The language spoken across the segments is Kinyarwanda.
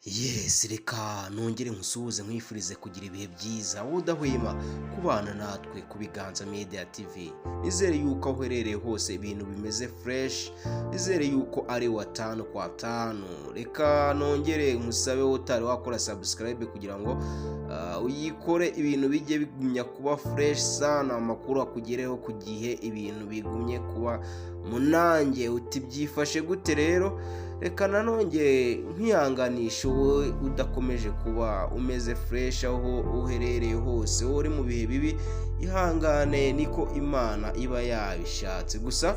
Yes, reka nongere nkusuhuze, nkwifurize kugira ibihe byiza, wowe udahwema kubana natwe ku Biganza Media TV. Nizere yuko aho uherereye hose ibintu bimeze fresh, nizere yuko ari watanu kwa tanu. Reka nongere nkusabe, wowe utari wakora subscribe, kugira ngo uyikore, ibintu bijye bigumya kuba fresh sana, amakuru akugereho ku gihe, ibintu bigumye kuba munange. Uti byifashe gute rero? Reka nanone nkwihanganisha, wowe udakomeje kuba umeze fresh aho uherereye hose, wowe uri mu bihe bibi, ihangane, niko Imana iba yabishatse. Gusa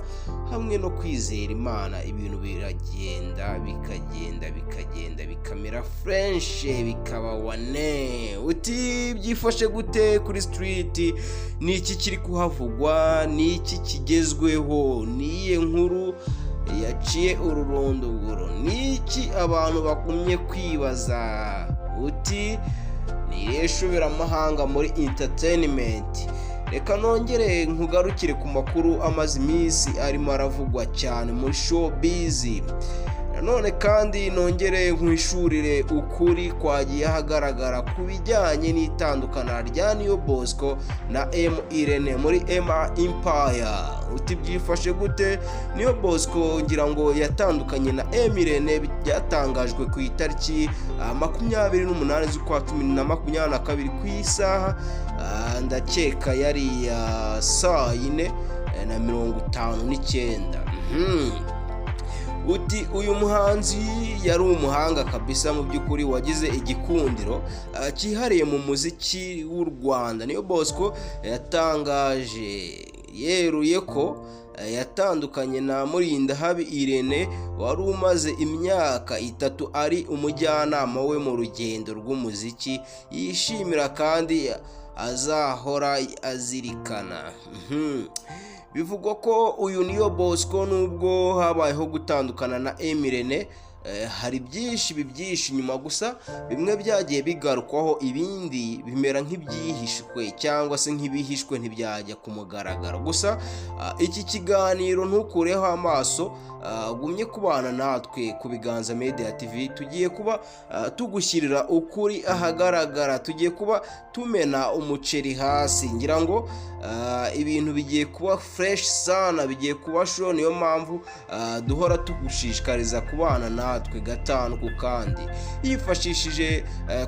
hamwe no kwizera Imana, ibintu biragenda, bikagenda, bikagenda, bikamera fresh, bikaba wane. Uti byifashe gute kuri street? Ni iki kiri kuhavugwa? Ni iki kigezweho? Ni iyihe nkuru yaciye ururondogoro? Ni iki abantu bagumye kwibaza? Uti ni irihe shoberamahanga muri entertainment? Reka nongere nkugarukire ku makuru amaze iminsi arimo aravugwa cyane muri showbiz. Nanone kandi nongere nkwishurire ukuri kwagiye ahagaragara ku bijyanye n'itandukana rya Niyo Bosco na M Irene muri MA Empire. Uti byifashe gute? Niyo Bosco ngira ngo yatandukanye na M Irene, byatangajwe ku itariki 28 z'ukwa 10 na 22, ku isaha ndakeka yari iya saa 4 na 59. Uti uyu muhanzi yari umuhanga kabisa, mu by'ukuri wagize igikundiro cyihariye mu muziki w'u Rwanda. Niyo Bosco yatangaje yeruye ko yatandukanye na Murindahabi Irene, wari umaze imyaka 3 ari umujyanama we mu rugendo rw'umuziki, yishimira kandi azahora azirikana. Bivugwa ko uyu Niyo Bosco, nubwo habayeho gutandukana na M Irene, hari byinshi bibyihishe inyuma. Gusa bimwe byagiye bigarukwaho, ibindi bimera nk'ibyihishwe cyangwa se nk'ibihishwe, ntibyajya ku mugaragaro. Gusa iki kiganiro ntukureho amaso, ugumye kubana natwe ku Biganza Media TV. Tugiye kuba tugushyirira ukuri ahagaragara, tugiye kuba tumena umuceri hasi. Ngira ngo ibintu bigiye kuba fresh sana, bigiye kuba show. Niyo mpamvu duhora tugushishikariza kubana natwe gatanu ku kandi. Yifashishije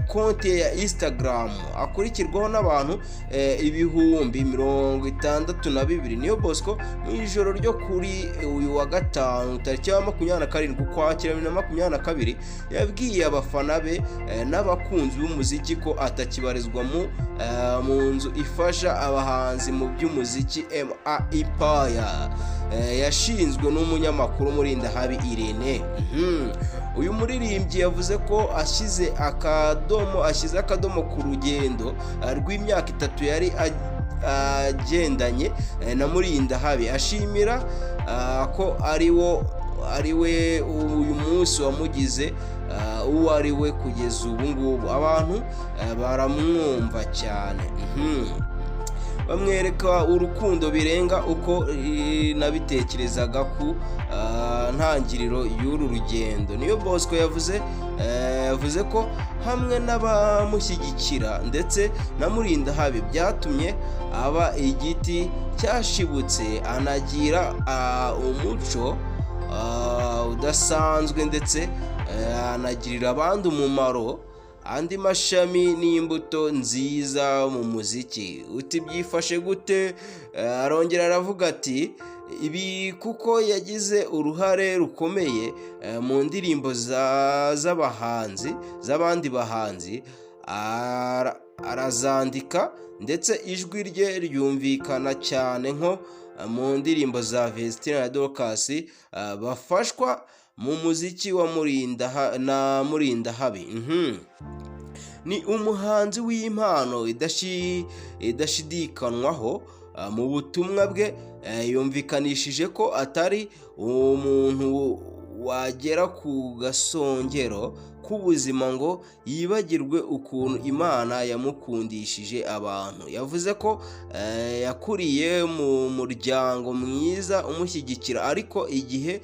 konti ye ya Instagram akurikirwaho n'abantu 62,000, Niyo Bosco mu ijoro ryo kuri uyu wa gatanu, tariki ya 27 Ukwakira 2022, yabwiye abafana be n'abakunzi b'umuziki ko atakibarizwa mu nzu ifasha abahanzi mu by'umuziki MA Empire, yashinzwe n'umunyamakuru Murindahabi Irene. Uyu muririmbyi yavuze ko ashyize akadomo ku rugendo rw'imyaka 3 yari agendanye na Murindahabi, ashimira ko ari we uyu munsi wamugize uwo ari we kugeza ubu ngubu. Abantu baramwumva cyane, bamwereka urukundo birenga uko nabitekerezaga ku ntangiriro y'uru rugendo. Niyo Bosco yavuze ko hamwe n'abamushyigikira ndetse na Murindahabi byatumye aba igiti cyashibutse, anagira umuco udasanzwe, ndetse anagirira abandi umumaro, andi mashami n'imbuto nziza mu muziki. Uti byifashe gute? Arongera aravuga ati ibi kuko yagize uruhare rukomeye mu ndirimbo z'abahanzi, z'abandi bahanzi, arazandika, ndetse ijwi rye ryumvikana cyane nko mu ndirimbo za Vestine na Dorcas, bafashwa mu muziki wa Murinda na Murindahabi. Ni umuhanzi w'impano idashidikanywaho. Mu butumwa bwe yumvikanishije ko atari umuntu wagera ku gasongero k'ubuzima ngo yibagirwe ukuntu Imana yamukundishije abantu. Yavuze ko yakuriye mu muryango mwiza umushyigikira, ariko igihe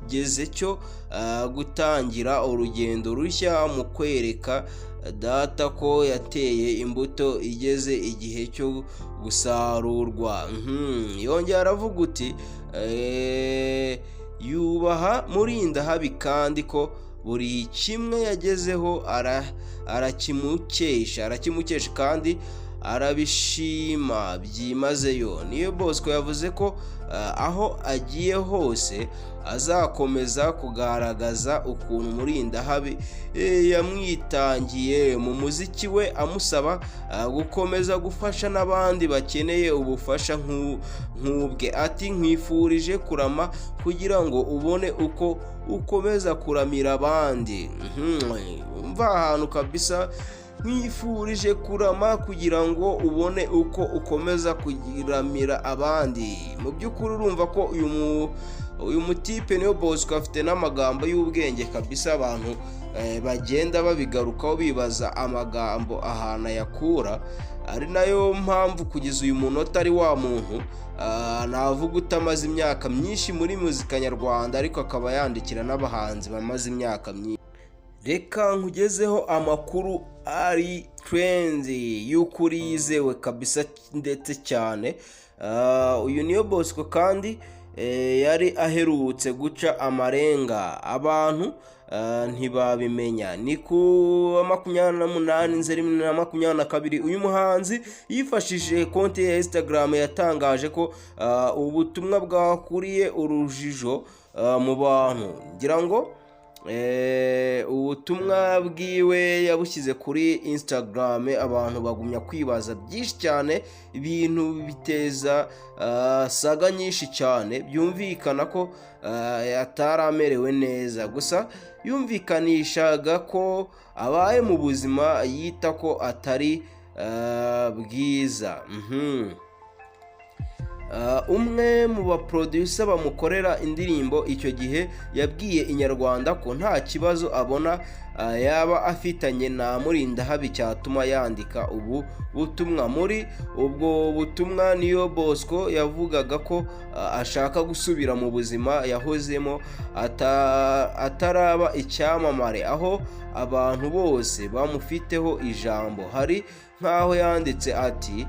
kirageze cyo gutangira urugendo rushya mu kwereka data ko yateye imbuto igeze igihe cyo gusarurwa. Yongera aravuga uti yubaha Murindahabi kandi ko buri kimwe yagezeho arakimukesha kandi arabishima byimazeyo. Niyo Bosco yavuze ko aho agiye hose azakomeza kugaragaza ukuntu Murindahabi yamwitangiye mu muziki we, amusaba gukomeza gufasha n'abandi bakeneye ubufasha nk'ubwe. Ati: "Nkwifurije kurama kugira ngo ubone uko ukomeza kuramira abandi." Umva ahantu kabisa: "Nkwifurije kurama kugira ngo ubone uko ukomeza kuramira abandi." Mu by'ukuri urumva ko uyu mutipe Niyo Bosco afite n'amagambo y'ubwenge kabisa. Abantu bagenda babigarukaho bibaza amagambo ahantu ayakura, ari nayo mpamvu kugeza uyu munota ari wa muntu navuga utamaze imyaka myinshi muri muzika nyarwanda, ariko akaba yandikira n'abahanzi bamaze imyaka myinshi. Reka nkugezeho amakuru ari trend y'ukuri yizewe kabisa ndetse cyane. Uyu Niyo Bosco kandi yari aherutse guca amarenga, abantu ntibabimenya. Ni ku wa 28 Nzeri 2022, uyu muhanzi yifashishije konti ya Instagram yatangaje ko ubutumwa bwakuriye urujijo mu bantu. Ngira ngo ubutumwa bwiwe yabushyize kuri Instagram, abantu bagumya kwibaza byinshi cyane, ibintu biteza saga nyinshi cyane. Byumvikana ko atari amerewe neza, gusa yumvikanishaga ko abaye mu buzima yita ko atari bwiza. Umwe mu baproducer bamukorera indirimbo icyo gihe yabwiye Inyarwanda ko nta kibazo abona yaba afitanye na Murindahabi cyatuma yandika ubu butumwa. Muri ubwo butumwa, Niyo Bosco yavugaga ko ashaka gusubira mu buzima yahozemo ataraba icyamamare, aho abantu bose bamufiteho ijambo. Hari nk'aho yanditse ati: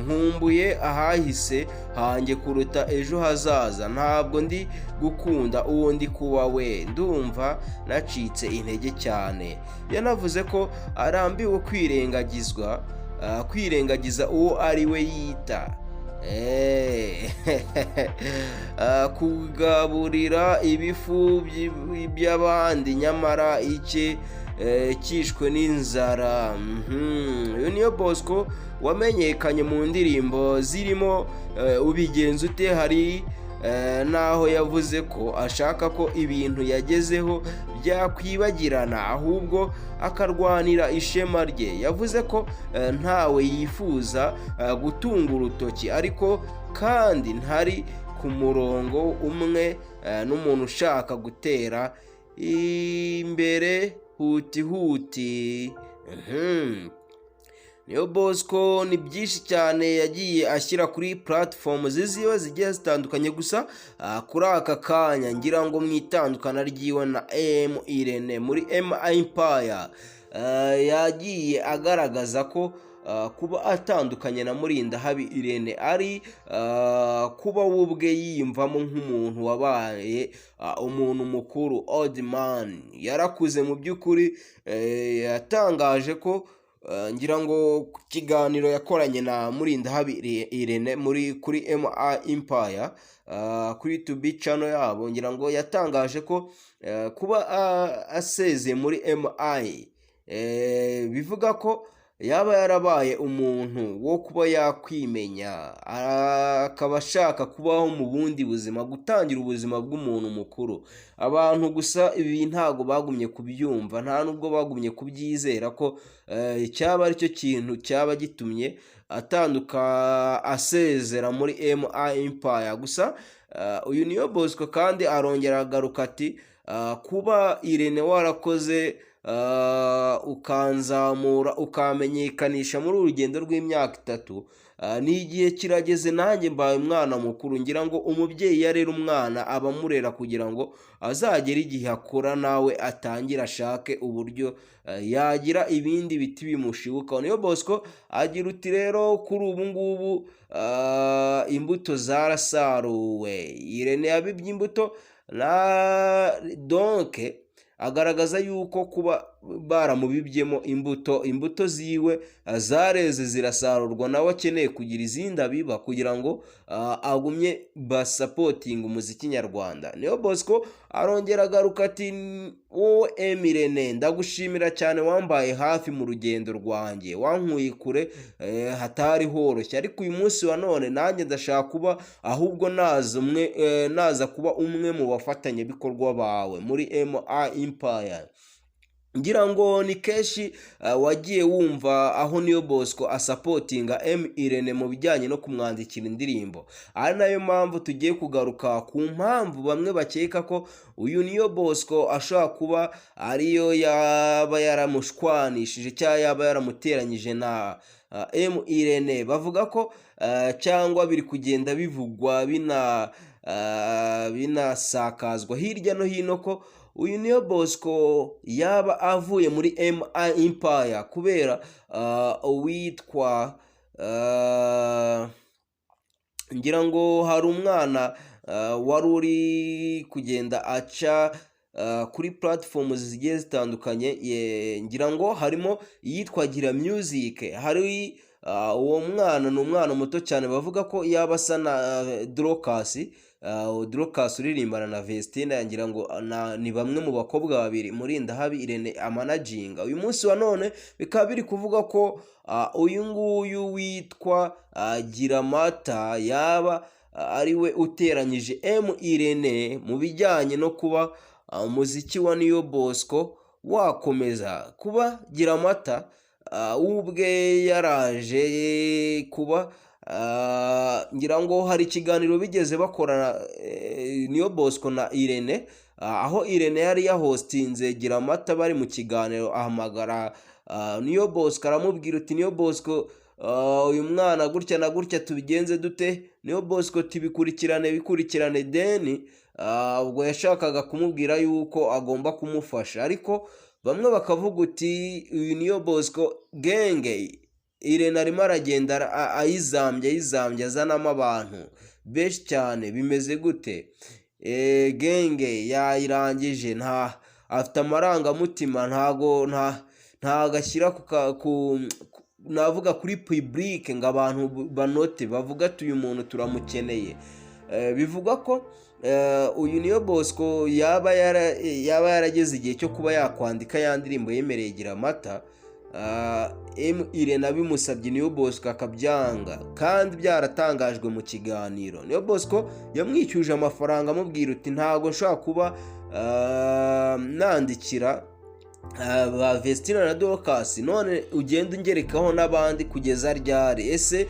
"Nkumbuye ahahise hanjye kuruta ejo hazaza. Ntabwo ndi gukunda uwo ndi kuba we. Ndumva nacitse intege cyane." Yanavuze ko arambiwe kwirengagizwa, kwirengagiza uwo ari we yita kugaburira ibifu by'abandi nyamara icye cyishwe n'inzara. Uyu Niyo Bosco wamenyekanye mu ndirimbo zirimo "Ubigenza Ute", hari n'aho yavuze ko ashaka ko ibintu yagezeho byakwibagirana, ahubwo akarwanira ishema rye. Yavuze ko ntawe yifuza gutunga urutoki, ariko kandi ntari ku murongo umwe n'umuntu ushaka gutera imbere huti huti. Niyo Bosco ni byinshi cyane yagiye ashyira kuri platform ziziwe zigiye zitandukanye. Gusa kuri aka kanya ngira ngo mu itandukana ryiwe na M Irene muri M Empire, yagiye agaragaza ko kuba atandukanye na Murindahabi Irene ari kuba we ubwe yiyumvamo nk'umuntu wabaye umuntu mukuru, old man, yarakuze mu by'ukuri. Yatangaje ko ngira ngo ku kiganiro yakoranye na Murindahabi Irene muri kuri MA Empire, kuri YouTube channel yabo, ngira ngo yatangaje ko kuba asezeye muri MI bivuga ko yaba yarabaye umuntu wo kuba yakwimenya, akaba ashaka kubaho mu bundi buzima, gutangira ubuzima bw'umuntu mukuru. Abantu gusa ibi ntabwo bagumye kubyumva, nta nubwo bagumye kubyizera ko cyaba aricyo kintu cyaba gitumye atanduka, asezera muri MI Empire. Gusa uyu Niyo Bosco kandi arongera agaruka ati: "Kuba Irene warakoze ukanzamura, ukamenyekanisha muri uru rugendo rw'imyaka 3." Ni igihe kirageze, nanjye mbaye umwana mukuru. Ngira ngo umubyeyi iyo arera umwana aba amurera kugira ngo azagere igihe akora nawe atangire ashake uburyo yagira ibindi biti bimushibukaho. Niyo Bosco agira uti: "Rero kuri ubu ngubu imbuto zarasaruwe, Irene yabibye imbuto na donc agaragaza yuko kuba baramubibyemo imbuto, imbuto ziwe zareze zirasarurwa, nawe akeneye kugira izindi abiba kugira ngo agumye basupportinga umuziki nyarwanda." Niyo Bosco arongera agaruka ati: "Wowe M Irene, ndagushimira cyane, wambaye hafi mu rugendo rwanjye, wankuye kure hatari horoshye, ariko uyu munsi wa none nanjye ndashaka kuba ahubwo naza umwe naza kuba umwe mu bafatanyabikorwa bawe muri MI Empire." Ngira ngo ni kenshi wagiye wumva aho Niyo Bosco asupportinga M Irene mu bijyanye no kumwandikira indirimbo, ari nayo mpamvu tugiye kugaruka ku mpamvu bamwe bakeka ko uyu Niyo Bosco ashobora kuba ariyo yaba yaramushwanishije cyangwa yaba yaramuteranyije na M Irene. Bavuga ko cyangwa biri kugenda bivugwa binasakazwa hirya no hino ko uyu Niyo Bosco yaba avuye muri MI Empire kubera uwitwa ngira ngo hari umwana wari uri kugenda aca kuri platform zigiye zitandukanye. Ngira ngo harimo iyitwa Gira Music. Hari uwo mwana, ni umwana muto cyane, bavuga ko yaba asa na Dorcas, Dorcas uririmbana na Vestine. Ngira ngo ni bamwe mu bakobwa babiri Murindahabi Irene amanaginga. Uyu munsi wa none bikaba biri kuvuga ko uyu nguyu witwa Giramata yaba ari we uteranyije M Irene mu bijyanye no kuba umuziki wa Niyo Bosco wakomeza. Kuba Giramata we ubwe yaraje kuba ngira ngo hari ikiganiro bigeze bakorana Niyo Bosco na Irene, aho Irene yari yahostinze Giramata, bari mu kiganiro ahamagara Niyo Bosco aramubwira uti: "Niyo Bosco, uyu mwana gutya na gutya tubigenze dute?" Niyo Bosco tubikurikirane bikurikirane. Then ubwo yashakaga kumubwira yuko agomba kumufasha, ariko bamwe bakavuga uti: "Uyu Niyo Bosco gang Irene arimo aragenda ayizambye ayizambye, azanamo abantu benshi cyane, bimeze gute? Gang yayirangije, nta afite amarangamutima, ntago ntago ashyira ku navuga kuri public ngo abantu banote bavuga ati uyu muntu turamukeneye." Bivugwa ko uyu Niyo Bosco yaba yarageze igihe cyo kuba yakwandika ya ndirimbo yemereye Giramata. M Irene abimusabye, Niyo Bosco akabyanga kandi byaratangajwe mu kiganiro. Niyo Bosco yamwishyuje amafaranga, amubwira uti: "Ntabwo nshobora kuba nandikira ba Vestina na Dorcas, none ugenda ungerekaho n'abandi kugeza ryari? Ese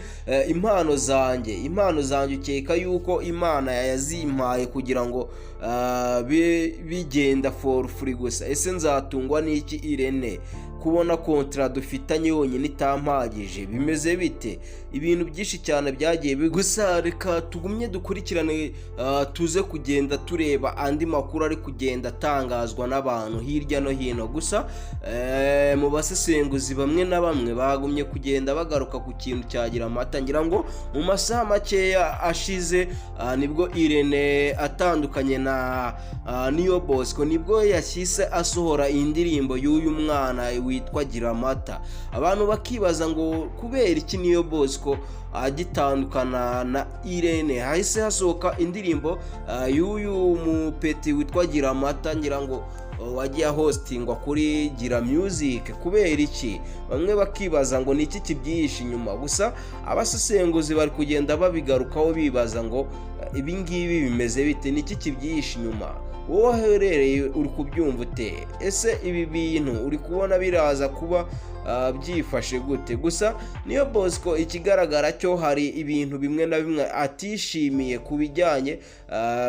impano zanjye ukeka yuko Imana yazimpaye kugira ngo bigenda for free gusa? Ese nzatungwa n'iki Irene, kubona contrat dufitanye yonyine itampagije? Bimeze bite?" Ibintu byinshi cyane byagiye gusa reka tugumye dukurikirane, tuze kugenda tureba andi makuru ari kugenda atangazwa n'abantu hirya no hino. Gusa mu basesenguzi bamwe na bamwe bagumye kugenda bagaruka ku kintu cya Giramata. Ngira ngo mu masaha makeya ashize nibwo Irene atandukanye na Niyo Bosco, nibwo yashyise asohora indirimbo y'uyu mwana witwa Giramata. Abantu bakibaza ngo kubera iki Niyo Bosco agitandukana na Irene hahise hasohoka indirimbo y'uyu mupeti witwa Giramata, ngira ngo wagiye ahostingwa kuri Gira Music? Kubera iki? Bamwe bakibaza ngo ni iki kibyihishe inyuma. Gusa abasesenguzi bari kugenda babigarukaho, bibaza ngo ibi ngibi bimeze bite, ni iki kibyihishe inyuma? Wowe aherereye uri kubyumva ute? Ese ibi bintu uri kubona biraza kuba byifashe gute? Gusa Niyo Bosco, ikigaragara cyo hari ibintu bimwe na bimwe atishimiye ku bijyanye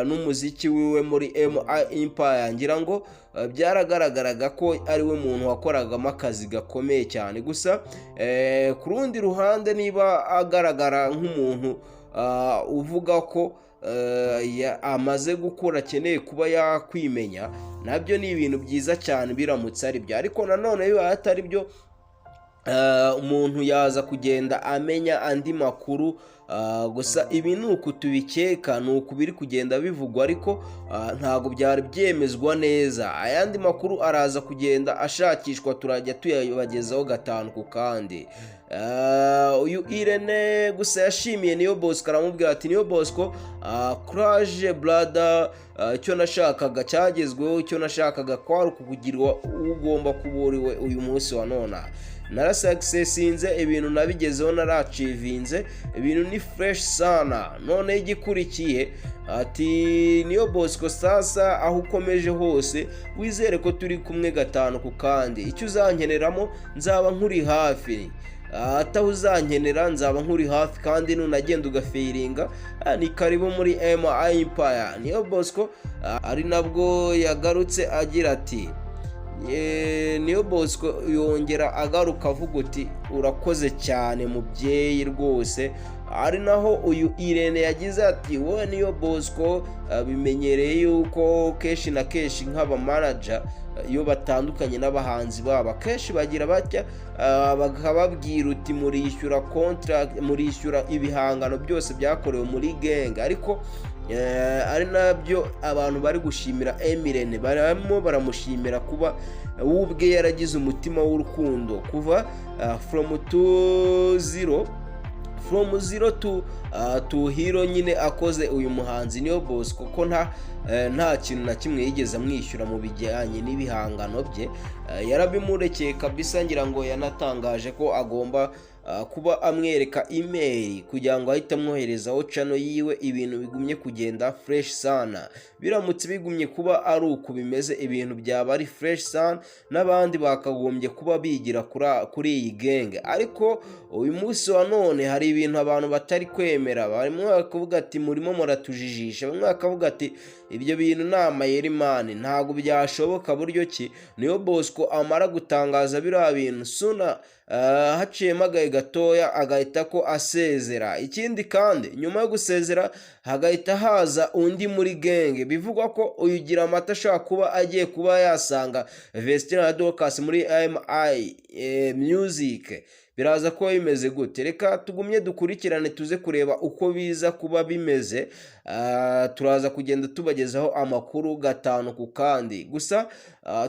n'umuziki wiwe muri MI Empire. Ngira ngo byaragaragaraga ko ari we muntu wakoragamo akazi gakomeye cyane. Gusa ku rundi ruhande, niba agaragara nk'umuntu uvuga ko amaze gukura, akeneye kuba yakwimenya, nabyo ni ibintu byiza cyane biramutse ari byo. Ariko nanone bibaye atari byo, umuntu yaza kugenda amenya andi makuru. Gusa ibi ni uku tubikeka, ni uku biri kugenda bivugwa, ariko ntabwo byari byemezwa neza. Ayandi makuru araza kugenda ashakishwa, turajya tuyabagezaho gatanu ku kandi. Uyu Irene gusa yashimiye Niyo Bosco, aramubwira ati: "Niyo Bosco, courage brother, icyo nashakaga cyagezweho. Icyo nashakaga kwari ukukugirwa ugomba kuba uriwe uyu munsi wa none. Narasuccessinze, ibintu nabigezeho, narachievinze, ibintu ni fresh sana. Noneho igikurikiye," ati Niyo Bosco, "sasa aho ukomeje hose wizere ko turi kumwe gatanu ku kandi. Icyo uzankeneramo nzaba nkuri hafi, ataho uzankenera nzaba nkuri hafi, kandi nunagenda ugafailinga, ni karibu muri MI Empire." Niyo Bosco ari nabwo yagarutse agira ati, Niyo Bosco yongera agaruka avuga uti: "Urakoze cyane mubyeyi rwose." Ari naho uyu Irene yagize ati: "Wowe Niyo Bosco, bimenyereye yuko kenshi na kenshi nk'abamanager iyo batandukanye n'abahanzi babo, akenshi bagira batya bakababwira uti: 'Murishyura contract, murishyura ibihangano byose byakorewe muri gang.'" Ariko ari nabyo abantu bari gushimira Emirene, barimo baramushimira kuba we ubwe yaragize umutima w'urukundo kuva from to zero, from zero to hero nyine, akoze uyu muhanzi Niyo Bosco, kuko nta kintu na kimwe yigeze amwishyura mu bijyanye n'ibihangano bye. Yarabimurekeye kabisa. Ngira ngo yanatangaje ko agomba kuba amwereka email kugira ngo ahite amwoherezaho channel yiwe, ibintu bigumye kugenda fresh sana. Biramutse bigumye kuba ari uku bimeze, ibintu byaba ari fresh sana, n'abandi bakagombye kuba bigira kuri iyi gang. Ariko uyu munsi wa none hari ibintu abantu batari kwemera. Barimo bakavuga ati: "Murimo muratujijisha." Bamwe bakavuga ati: "Ibyo bintu ni amayeri man, ntabwo byashoboka." Buryo ki Niyo Bosco amara gutangaza biriya bintu, suna haciyemo agahe gatoya agahita ko asezera. Ikindi kandi, nyuma yo gusezera hagahita haza undi muri gang. Bivugwa ko uyu gira amata ashobora kuba agiye kuba yasanga Vestina na Dorcas muri MI Music. Biraza kuba bimeze gute? Reka tugumye dukurikirane, tuze kureba uko biza kuba bimeze. Turaza kugenda tubagezaho amakuru gatanu ku kandi. Gusa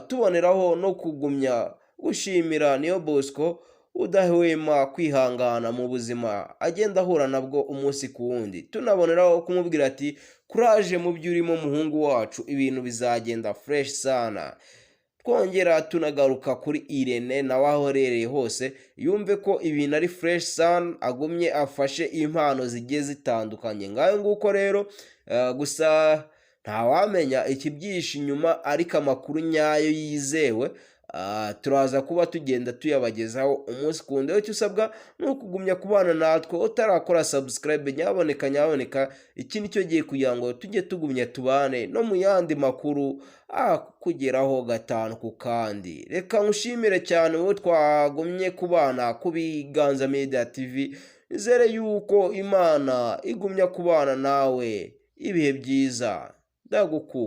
tuboneraho no kugumya gushimira Niyo Bosco udahwema kwihangana mu buzima agenda ahura nabwo umunsi ku wundi. Tunaboneraho kumubwira ati: "Courage mu byo urimo muhungu wacu, ibintu bizagenda fresh sana." Twongera tunagaruka kuri Irene, nawe aho aherereye hose yumve ko ibintu ari fresh sana, agumye afashe impano zigiye zitandukanye. Ngayo nguko rero. Gusa ntawamenya ikibyihishe inyuma, ariko amakuru nyayo yizewe turaza kuba tugenda tuyabagezaho umunsi ku wundi. Icyo usabwa ni ukugumya kubana natwe. Utarakora subscribe, nyaboneka nyaboneka, iki ni cyo gihe kugira ngo tujye tugumya tubane no mu yandi makuru akugeraho gatanu ku kandi. Reka nkushimire cyane wowe twagumye kubana ku Biganza Media TV. Nizere yuko Imana igumya kubana nawe. Ibihe byiza, ndagukunda.